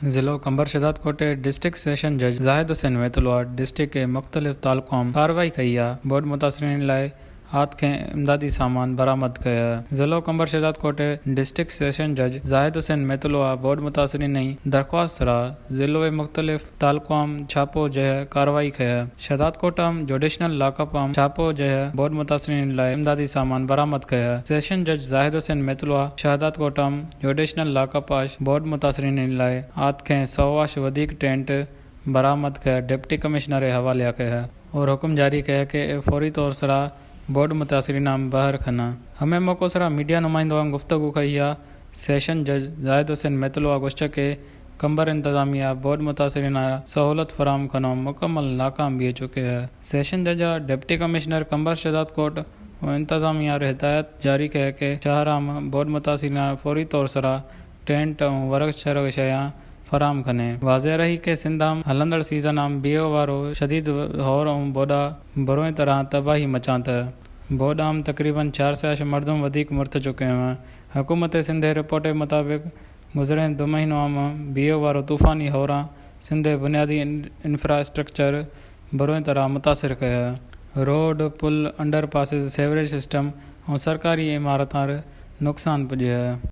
ضلع قمبر شہداد کوٹ ءِ district session جج زاہد حسین میتلوا ڈسٹرکٹ ءِ مختلف تعلقاں کاروائی کئی ءَ بوڈ متاثرین لائے آتکیں امدادی سامان برآمد کئے۔ ضلع قمبر شہداد کوٹ ءِ ڈسٹرکٹ سیشن جج زاہد حسین میتلوا بوڈ متاثرین ءِ درخواست سرا ضلع ءِ مختلف تعلقاں چھاپو جہ کاروائی کئے۔ شہداد کوٹ ءِ جوڈیشنل لاک اپ ءَ چھاپو جہ بوڈ متاثرین لائے امدادی سامان برآمد کئے۔ سیشن جج زاہد حسین میتلوا شہداد کوٹ ءِ جوڈیشنل لاک اپ ءَ بوڈ متاثرین لائے آتکیں سو اش ودیک ٹینٹ برآمد کئے ڈپٹی کمشنر ءِ حوالہ کئے اور حکم جاری کئے کہ فوری طور سرا بوڈ متاثرین ءَ بہر کناں۔ ہمے موقع سرا میڈیا نمائندواں گفتگو کئی ءَ سیشن جج زاہد حسین میتلوا گوشت کہ قمبر انتظامیہ بوڈ متاثرین ءَ سہولت فراہم کناں مکمل ناکام بیت چکے ہے۔ سیشن جج ءَ ڈپٹی کمشنر قمبر شہداد کوٹ و انتظامیہ ءَ ہدایت جاری کئے کہ شہر ءَ بوڈ متاثرین ءَ فوری طور سرا ٹینٹ و ورگ شرگ شیاں فراہم کنیں۔ واضح رہی کہ سندھ ءَ ہلندڑ سیزن ءَ بیہہ وارو شدید ہور و بوڈ ءَ بروئیں طرح تباہی مچانت۔ بوڈ ءَ تقریباً چار سئے اش مردم ودیک مرت چکے ہیں۔ حکومت سندھ ءِ رپورٹ ءِ مطابق گزریں دو مہینوں ءَ بیہہ وارو طوفانی ہوراں سندھ ءِ بنیادی ان-، انفراسٹرکچر بروئیں طرح متاثر کئے ہے۔ روڈ، پل، انڈر پاسز، سیوریج سسٹم و سرکاری عمارتاں نقصان پجے ہے۔